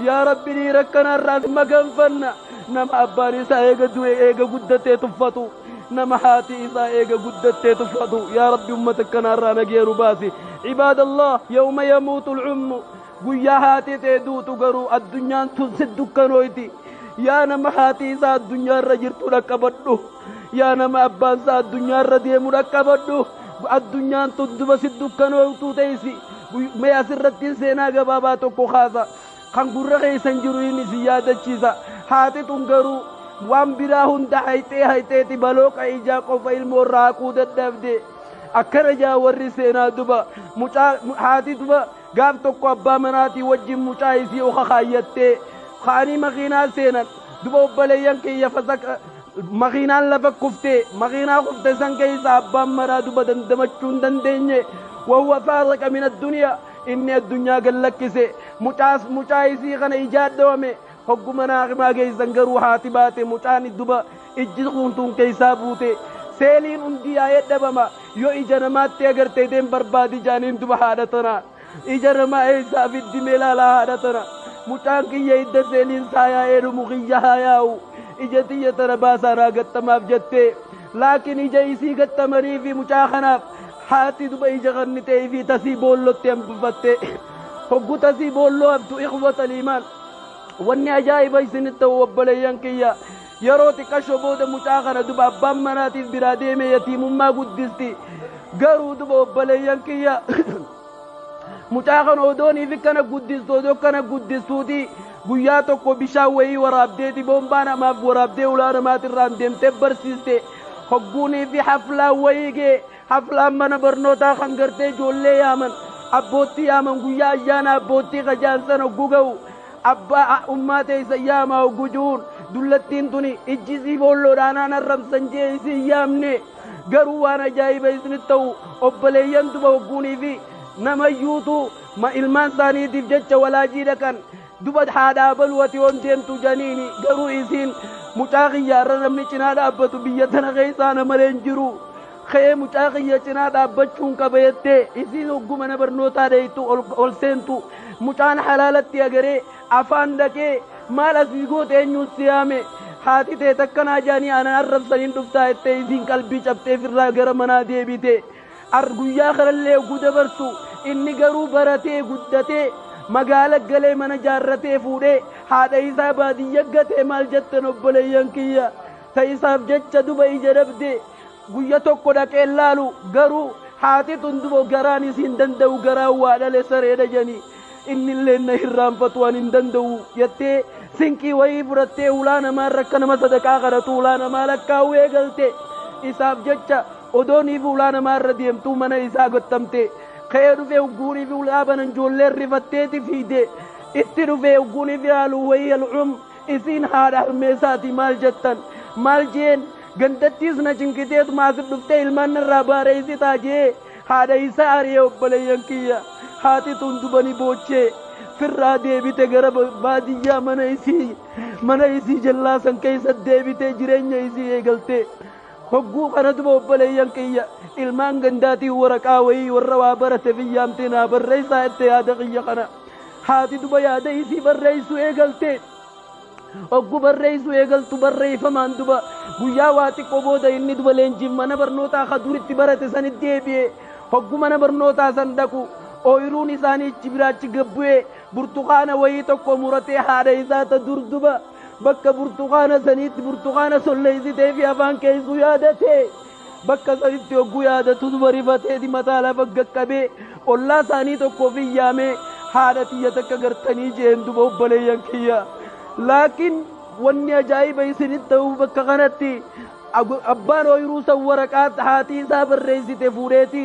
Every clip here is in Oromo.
Yaa Rabbi, dhiira akkanaarraas maganfanna. Nama abbaan isaa eega du'e eega guddatee tuffatu, nama haati isaa eega guddattee tuffatu. Yaa Rabbi, ummata akkanaarraa nagee nu baasi. Cibaadallah, yawma yamuutu al'ummu, guyyaa haati tee duutu garuu addunyaan tun si dukkanooyti. Yaa nama haati isaa addunyaarra jirtu dhaqqabadhu, yaa nama abbaan isaa addunyaarra deemu dhaqqabadhu, addunyaan tun duba si dukkanooytuu teeysi. Mee asirratti seenaa gabaabaa tokko kaasa, kan gurra keessan jiru inni isin yaadachiisa. Haati tun garuu waan biraa hunda hayxee hayxeeti balooqa ijaa qofa ilmoo irraa haquu dadhabde. Akkana jaa warri seenaa duba, mucaa haati duba gaaf tokko abbaa manaatii wajjin mucaa isii oka kaayyattee ka'anii makiinaa seenan. Duba obboleeyyan kiyya, fasaka makiinaan lafa kuftee, makiinaa kufte san keessa abbaan manaa duba dandamachuu hin dandeenye. Wahuwa faaraqa min addunyaa, inni addunyaa gad lakkise. Mucaas mucaa isii kana ijaa dhawame. Hogguma naaqimaa geessan garuu haati baate, mucaan duba ijji kuntuun keessaa buute, seeliin hundi yaa'ee dhabama. Yoo ija namaatti agartee deem barbaadi jaaniin. Duba haadha tana ija namaa eessaa fiddi? Mee laalaa haadha tana. Mucaan kiyya hidda seeliin isaa yaa'ee dhumu kiyya haa yaa'u, ija tiyya tana baasaa naa gattamaaf jettee. Laakiin ija isii gattamanii fi mucaa kanaaf haati duba ija kannitee fi tasii boollotti hambifatte. Hoggu tasii boolloo haftu, ikhwata liimaan, wanni ajaa'iba isinitti ta'u, obboleeyyan kiyya, yeroo xiqqasho booda mucaa kana duba abbaan manaatiif biraa deeme, yatiimummaa guddisti. Garuu duba, obboleeyyan kiyya, mucaa kana odooniif kana guddistu, odoo kana guddistuuti, guyyaa tokko bishaan wayii waraabdeeti, boombaa namaaf waraabdee ulaa namaatirraan deemtee barsiiste. Hogguunii fi haflaan wayii gee, haflaan mana barnootaa kan gartee ijoollee yaaman, abboottii yaaman, guyyaa ayyaana abboottii kajaansan hogguu ga'u, abbaa ummaa teessa yaamaa hogguu jiruun, dullattiin tuni ijji isii boolloodhaan arrabsan jee isii yaamne. Garuu waan ajaa'iba isinitti ta'u, obboleeyyan, duba hogguunii fi namayyuutu ilmaan isaaniitiif jecha walaajii dhaqan, duba haadhaa baluu ati yoon deemtu janiini. Garuu isiin, mucaa kiyyaarra namni cinaa dhaabbatu biyya tana keessaa na malee hin jiru, ka'ee mucaa kiyya cinaa dhaabbachuun qaba jettee. Isiin hogguu mana barnootaa dheeytu ol seentu, mucaan halaalatti agaree afaan dhaqee, maal asii goote, eenyuun si yaame, haati tee takkanaa jaanii aanan arrabsaniin dhuftaa jettee. Isiin qalbii cabxee firraa gara manaa deebite. Ar guyyaa kanallee hogguu dabartu, inni garuu baratee guddatee magaala galee mana jaarratee fuudhee haadha isaa baadiyya gatee. Maal jettan, obboleeyyan kiyya? Ta isaaf jecha duba ija dhabde guyya tokko dhaqee laalu. Garuu haati tun duba garaan isiin danda'u, garaan waa dhale sareedha janii, innillee na hirraanfatu an hin danda'u jettee, sinqii wayii fudhattee ulaa namaarra akka nama sadaqaa kadhatu ulaa namaa lakkaa'uu eegalte. Isaaf jecha odoonii fi ulaa namaarra deemtuu mana isaa gattamte. Ka'ee dhufee hugguunii fi ulaa banan, ijoolleen rifatteeti fiide. Itti dhufee hugguunii fi haaluu wayii al'um, isiin haadha harmeesaati. Maal jettan? Maal jeen? Gandattiis na cinqiteetu maasit dhuftee ilmaan narraa baareessitaa jee haadha isaa ari'ee. Obboleeyyan kiyya, haati tun dubani boochee firraa deebite gara baadiyyaa, mana isii jallaa san keessa deebitee jireenya isii eegalte. Hogguu kana duba, obboleeyyan kiyya, ilmaan gandaatii waraqaa wayii warra waa barate biyyaamtee naa barreessaa jette yaada kiyya kana. Haati duba yaada isii barreessuu eegalte. Hoggu barreessuu eegaltu, barreeffamaan duba guyyaa waa xiqqoo booda inni duba leenjiif mana barnootaa ka duritti barate sanitti deebi'e. Hoggu mana barnootaa san dhaqu, ooyiruun isaanii ichi biraachi gabbu'ee burtukaana wayii tokko muratee, haadha isaa ta dur duba bakka burtukaana saniitti burtukaana solleessitee fi afaan keessuu yaadate. Bakka sanitti hogguu yaadatu duba rifateeti mataa lafa gaqqabee ollaa isaanii tokko fi yaamee, haadha tiyya takka gartanii jeen. Duba, obboleeyyan kiyya, laakiin wanni ajaa'iba isinitti ta'u, bakka kanatti abbaan ooyiruu san waraqaa haati isaa barreessite fuudheeti,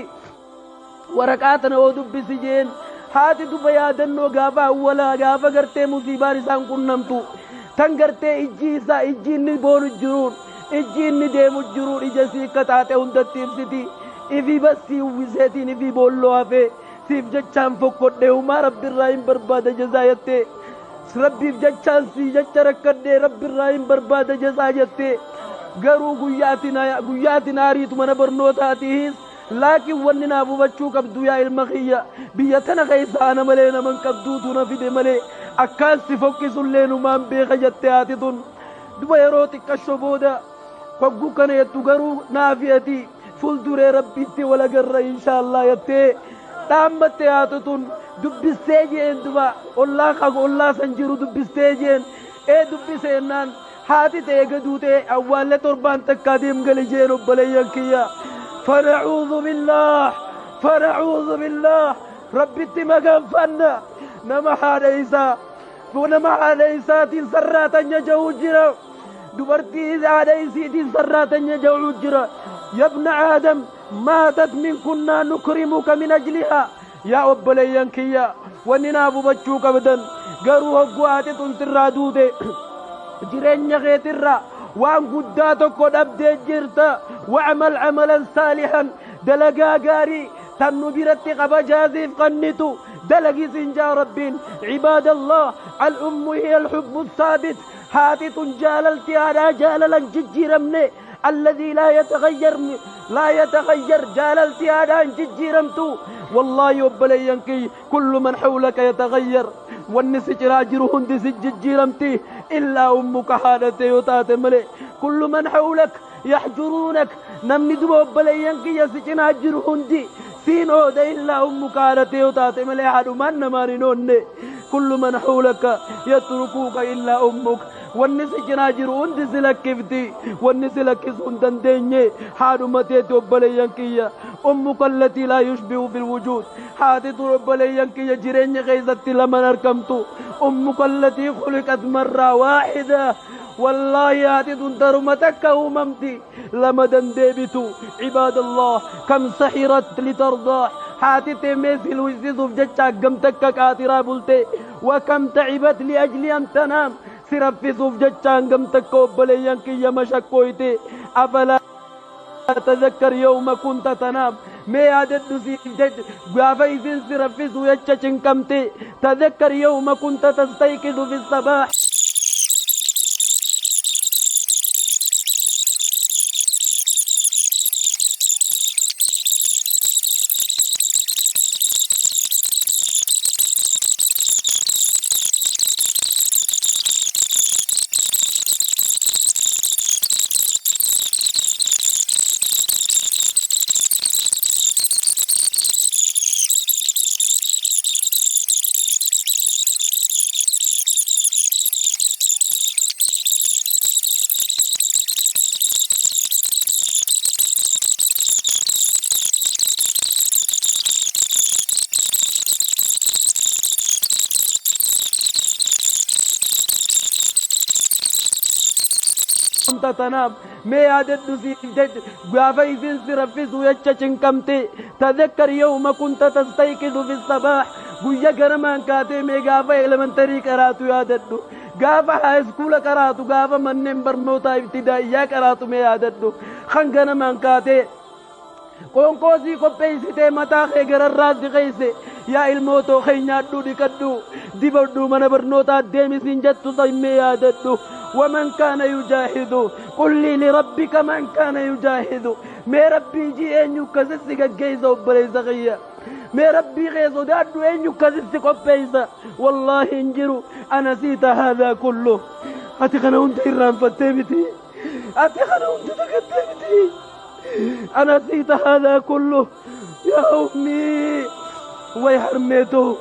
waraqaa tana oo dubbisi jeen. Haati duba yaadannoo gaafa awwalaa, gaafa gartee musiibaan isaan qunnamtu tan gartee ijji isaa, ijji inni boonu jiruun, ijji inni deemu jiruun, ija sii akka taate hundatti ibsiti. Ifii bassii uwwiseetiin ifii boolloo hafee, siif jechaan fokkodhee humaa rabbirraa hin barbaada jazaa jettee, rabbiif jechaan sii jecha rakkadhee rabbirraa hin barbaada jazaa jettee. Garuu guyyaa ati naariitu mana barnootaatiis, laakiin wanni naaf hubachuu qabdu, yaa ilma kiyya, biyya tana keessa ana malee naman qabduutu na fide malee Akkaan si fokkisullee numaan beeka jette haati tun. Duba yeroo xiqqashoo booda hogguu kana jettu garuu naafiyati fuulduree rabbiitti wal agarra inshaallah jettee dhaammatte haati tun. Dubbistee jeen duba ollaa qabu ollaa san jiru dubbistee jeen ee dubbise jennaan haati ta'e gaduutee awwaallee torbaan takkaa deem gali jeen obboleeyyan kiyya. فنعوذ بالله فنعوذ بالله rabbitti maganfanna. Nama haadha isaa nama haadha isaatiin sarraatanya ja'uu jira, dubartii haadha isiitiin sarraatanya ja'uu jira. يا ابن آدم ماتت من كنا نكرمك من أجلها. yaa obboleeyyan kiyya, wanni naaf hubachuu qabdan garuu hogguu haati tun sirraa duute jireenya keetirraa waan guddaa tokko dhabdee jirta. واعمل عملا صالحا, dalagaa gaarii tan nu biratti kabajaasiif qannitu dalagi siin jaa rabbiin. عباد الله, الأم هي الحب الثابت. Haati tun jaalalti haadhaa jaalalan jijjiiramne الذي لا يتغير لا يتغير. Jaalalti haadhaan jijjiiramtu والله obboleeyyan kiyya, كل من حولك يتغير, wanni si ciraa jiru hundi si jijjiiramti إلا أمك, haadha yoo taate malee. كل من حولك يحجرونك, namni duba obboleeyyan kiyya si cinaa jiru hundi siin ooda إلا أمك, haadha yoo taate malee. Haadhumaan namaan hin oonne. كل من حولك يتركوك إلا أمك. Wanni si cinaa jiru hundi si lakkifti, wanni si lakkisuu hin dandeenye haadhuma teeti obboleeyyan kiyya. أمك التي لا يشبه في الوجود. Haati tun obboleeyyan kiyya jireenya keessatti laman argamtu. أمك التي خلقت مرة واحدة. والله haati tun taruma takka uumamti, lama dandeebitu. عباد الله, كم سهرت لترضى. Haati tee si luysisuuf jecha haggam takka qaatiraa bulte. وكم تعبت لأجل أن تنام. Si raffisuuf jecha hangam takka obboleeyyan kiyya mashakkooyte. أفلا تذكر يوم كنت تنام. Mee yaadadhu siif jecha gaafa isin si raffisu jecha cinqamte. تذكر يوم كنت تستيقظ في الصباح. كنت تنام. Mee yaadadhu siif jecha gaafa isin si raffisu jecha cinqamte. تذكر يوم كنت تستيقظ في الصباح. Guyya ganamaan kaatee mee gaafa elementary qaraatu yaadadhu, gaafa high school qaraatu, gaafa manneen barnootaa ibtidaa'iyyaa qaraatu mee yaadadhu. Kan ganamaan kaatee qoonqoosii qopheessitee mataa kee gararraa si keeyse, yaa ilmootoo kee nyaadhu, dhiqadhu, dibadhu, mana barnootaa deemisiin jettu san mee yaadadhu. ومن كان يجاهد؟ قل لي لربك من كان يجاهد. Mee rabbii jii eenyu akkasitti gaggeessa? Obboleessa kiyya, mee rabbii kee sodaadhu, eenyu akkasitti qopheessa? Wallaahi hin jiru. أنسيت هذا كله. Ati kana hunda irraanfattee miti? Ati kana hunda dagattee miti? أنسيت هذا كله يا أمي. Way harmeeto,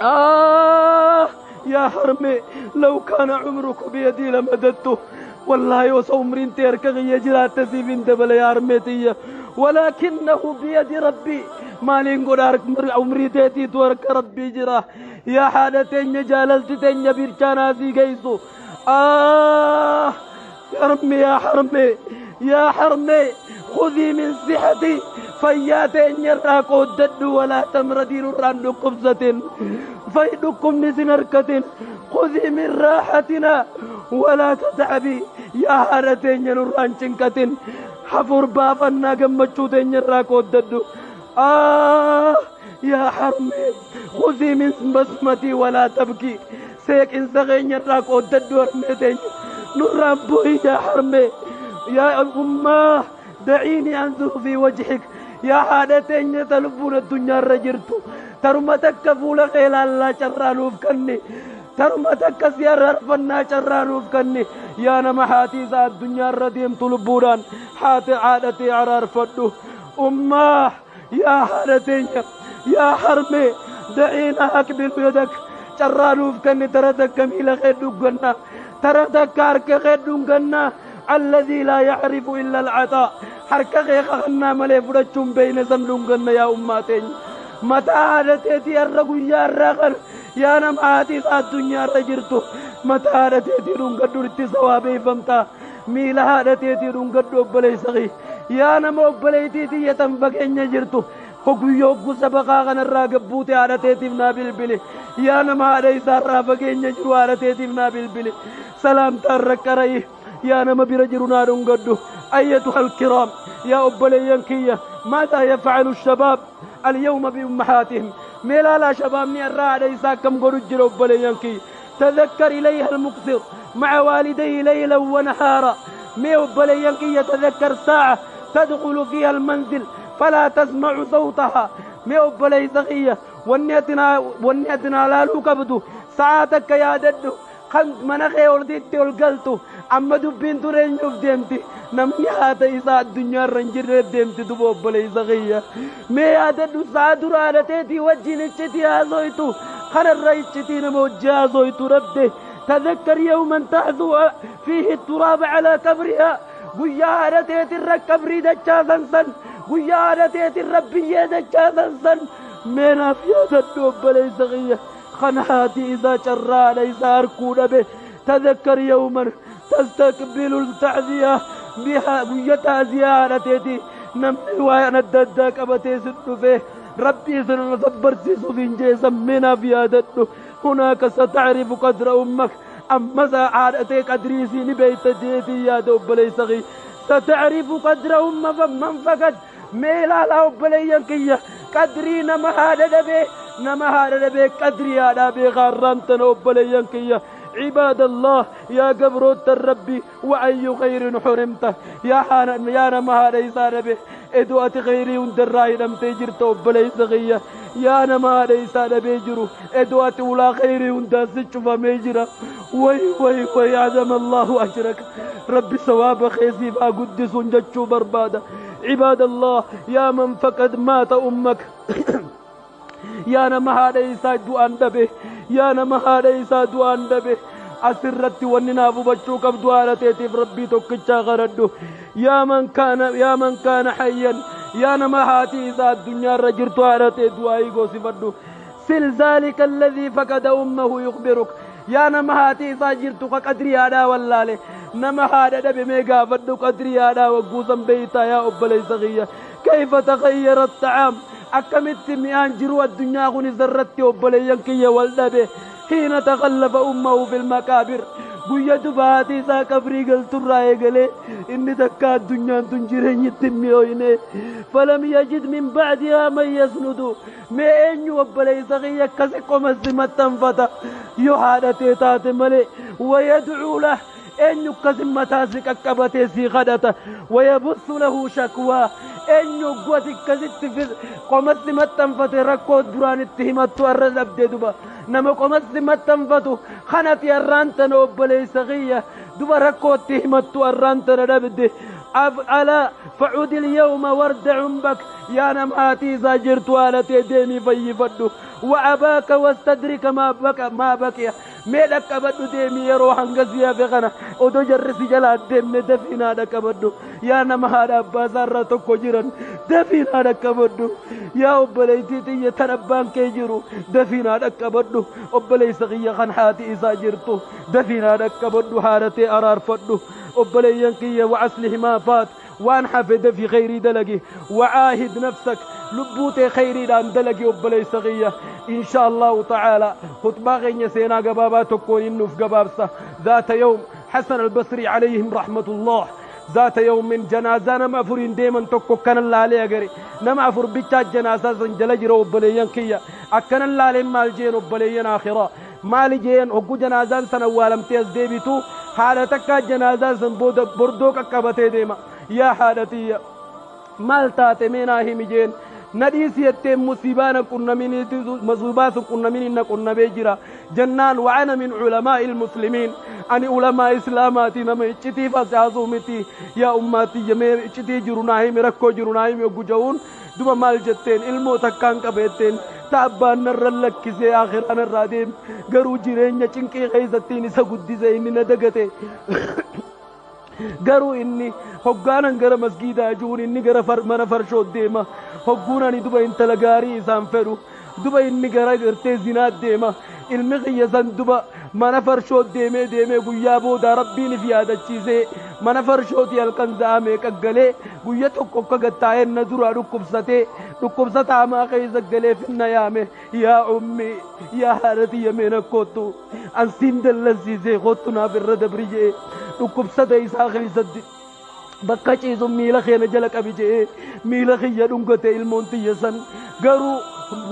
آه يا حرمي, لو كان عمرك بيدي لمددته. والله osoo umriin tee harka kiyya jiraatte siif dabala yaa harmeetiyya, ولكنه بيد ربي. Maaliin godha, umrii teetiitu harka rabbii jira. Yaa haadha teenya, jaalalti teenya birchaanaa sii geessu. آه يا حرمي, يا حرمي, يا حرمي, خذي من صحتي, fayyaa teenya irraa qooddadhu, ولا تمرضي, nurraan dhukkubsatin, fay dhukkubni sin harkatin. خذي من راحتنا ولا تتعبي. Yaa haadha teenya, nurraan cinqatin, hafuur baafannaa gammachuu teenya irraa qooddadhu. آه يا حرمي, خذي من بسمتي ولا تبكي. Seeqinsa keenya irraa qooddadhu, harmee teenya, nurraan bu'i. Yaa harmee, يا أماه, دعيني أنظر في وجهك. Yaa haadha teenya ta lubbuun addunyaarra jirtu, taruma takka fuula kee laallaa carraa nuuf kenni. Taruma takka si araarfannaa carraa nuuf kanni. Yaa nama haati isaa addunyaarra deemtu lubbuudhaan haati haadha tee araarfadhu. Ummaa yaa haadha teenya yaa harmee da'iina aqbil yadak carraa nuuf kanni tara takka miila kee dhugganna tara takka harka kee dhunganna alladhii laa yacrifu illa alcaxaa harka kee kakannaa malee fudhachuun beeyne san dhunganna yaa ummaa teenya mataa haadha teetii har'a guyyaa har'aa kana yaa nama haati isaa addunyaarra jirtu mataa haadha teetii dhungadhu itti sawaabeeffamtaa miila haadha teetii dhungadhu obboleessa kee yaa nama obboleettii tiyya tan fageenya jirtu hoguyyoo hogguu sabaqaa kanarraa gabbuute haadha teetiif naa bilbili yaa nama haadha isaarraa fageenya jiru haadha teetiif naa bilbili salaamtaan raqqara'i yaa nama bira jiru naa dhungadhu أيتها الكرام يا أبليان كية ماذا يفعل الشباب اليوم بأمهاتهم ميلا لا شباب ني الرا على كم قرجل أبليان كي تذكر إليها المكثر مع والديه ليلا ونهارا مي أبليان كي يتذكر ساعة تدخل فيها المنزل فلا تسمع صوتها مي أبلي صغية ونيتنا ونيتنا لا لوكبدو ساعتك يا ددو kan mana kee ol diitti ol galtu amma dubbiin ture eenyuuf deemti namni haata isaa addunyaarra hin jirreef deemti duba obboleessa kiyya mee yaadadhu sa'a dura haadha teetii wajjin iccitii haasoytu kanarra iccitii nama wajji haasoytu dhabde تذكر يوما تحذو فيه التراب على قبرها guyyaa haadha teetirra qabrii dachaasan san guyyaa haadha teetirra biyyee dachaasan san mee naaf yaadadhu obboleessa kiyya kan haati isaa carraa haadha isaa harkuu dhabe تذكر يوما تستقبل التعزية بها guyya ta'ziyaa haadha teetii namni waan adda addaa qabatee sin dhufe rabbii sin sabbarsiisuuf hin jeesan mee naaf yaadadhu هناك ستعرف قدر أمك أما haadha qadrii isii ni beeyta jeetii yaada obboleessa kiyya ستعرف قدر أم فمن فقد mee ilaalaa obboleeyyan kiyya qadrii nama haadha dhabee nama haadha dhabee qadrii haadhaa beekaa har'aantana obboleeyyan kiyya عباد الله يا قبروت الربي وأي خير حرمته يا حانا يا نما هذا يسار إدو أتي خيري وندراي لم تجر توبلي صغية يا نما هذا يسار بيجرو إدو أتي ولا خيري ونداس فميجرا وي وي وي عظم الله أجرك ربي ثواب خيسي فأقدس جتشو بربادة عباد الله يا من فقد مات أمك yaa nama haadha isaa du'aan dhabe yaa nama haadha isaa du'aan dhabe asirratti wanni naaf hubachuu qabdu haadha teetiif rabbii tokkichaa kadhadhu yaa man kaana yaa man kaana hayyan yaa nama haati isaa addunyaarra jirtu haadha tee du'aayii goosifadhu سل ذلك الذي فقد أمه يخبرك yaa nama haati isaa jirtu ka qadrii haadhaa wallaale nama haadha dhabe mee gaafadhu qadrii haadhaa wagguusan beeytaa yaa obboleessa kiyya كيف تغير الطعام akkamitti mi'aan jiru addunyaa kun isarratti obboleeyyan kiyya wal dhabe حين تخلف أمه في المقابر guyya dubaatii isaa qabrii galturraa eegalee inni takka addunyaan tun jireenyitti hin mi'ooyne فلم يجد من بعدها من يسند mee eenyu obboleessa kiyya akkasi qomasi maxxanfata yoo haadha tee taate malee ويدعو له eenyu akkasi mataa si qaqqabatee sii kadhata ويبث له شكوى eenyu gosi akkasitti qomasi maxxanfate rakkoo duraan itti himattu har'a dhabde duba nama qomasi maxxanfatu kanati har'aan tana obboleessa kiyya duba rakkootti himattu har'aan tana dhabde ألا فعد اليوم وارد عمك يا نماتي زاجرت والتي ديمي فيفدو وأباك واستدرك ما بقى ما بقي mee dhaqqabadhu deemi yeroo hanga si hafe kana odoo jarri si jalaa deemne dafiinaa dhaqqabadhu yaa nama haadha abbaa isaarraa tokko jiran dafiinaa dhaqqabadhu yaa obboleettii tiyya tan abbaan kee jiru dafiinaa dhaqqabadhu obboleessa kiyya kan haati isaa jirtu dafiinaa dhaqqabadhu haadha tee araarfadhu obboleeyyan kiyya وأصلح ما فات waan hafe dafii khayrii dalagi وعاهد نفسك lubbuu tee khayriidhaan dalagi obboleessa kiyya إن شاء الله تعالى خطبة keenya seenaa gabaabaa tokkoon innuuf gabaabsa ذات يوم حسن البصري عليهم رحمة الله ذات يوم من جنازة nama afuriin deeman tokko akkanan laalee agare nama afur bichaa janaasaa san jala jira obboleeyyan kiyya akkanan laaleen maal jeen obboleeyyan akhiraa maali jeen hoggu janaazaan san awwaalamtee as deebitu haadha takkaa janaazaa san booda bordoo qaqqabatee deema yaa haadha tiyya maal taate mee naa himi jeen Na dhiisi jetteen musiibaa na qunnaminiitu musiibaa sun qunnaminiin na qunnamee jira. Jennaan wa'ana min ulamaa'i ilmuslimiin ani ulamaa islaamaati nama iccitii facaasuu miti yaa ummaatiyya mee iccitii jiru naa himi rakkoo jiru naa himi hoggu ja'uun duba maal jetteen ilmoo takkaan qaba jetteen ta abbaan narra lakkisee akhiraa narraa deeme garuu jireenya cinqii keessattiin isa guddise inni na dagate. Garuu inni hoggaanan gara masgiidaa ju'uun inni gara mana farshoo deema. Hogguun ani duba intala gaarii isaan fedhu duba inni gara gartee zinaa deema. Ilmi kiyya san duba mana farshoo deemee deemee guyyaa boodaa rabbiin if yaadachiisee mana farshooti halkan za'a meeqa galee guyya tokko akka gattaa'een na duraa dhukkubsatee dhukkubsata hamaa keessa galee finna yaame yaa ummi yaa haadha tiyya mee na koottu an siin dallansiisee koottu naaf irra dabri je'e dhukkubsata isaa keessatti bakka ciisu miila keena jala qabi je'e miila kiyya dhungate ilmoon tiyya san garuu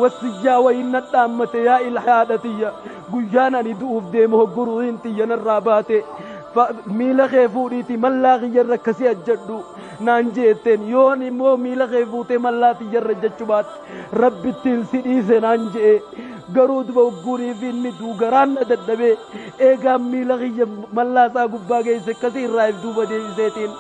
wasiyyaa wayiin na dhaammate yaa il haadha tiyya guyyaan ani du'uuf deemu hogguruuhin tiyya narraa baate miila kee fuudhiiti mallaa kiyya irra akkasii ajjadhu naan jeetteen yoon immoo miila kee fuutee mallaa tiyya irra jechuu baatte rabbittiin si dhiise naan je'e garuu duba hogguunii fi inni duu garaan na dadhabee eegaan miila kiyya mallaa isaa gubbaa geesse akkasii irraa if duuba deebiseetiin.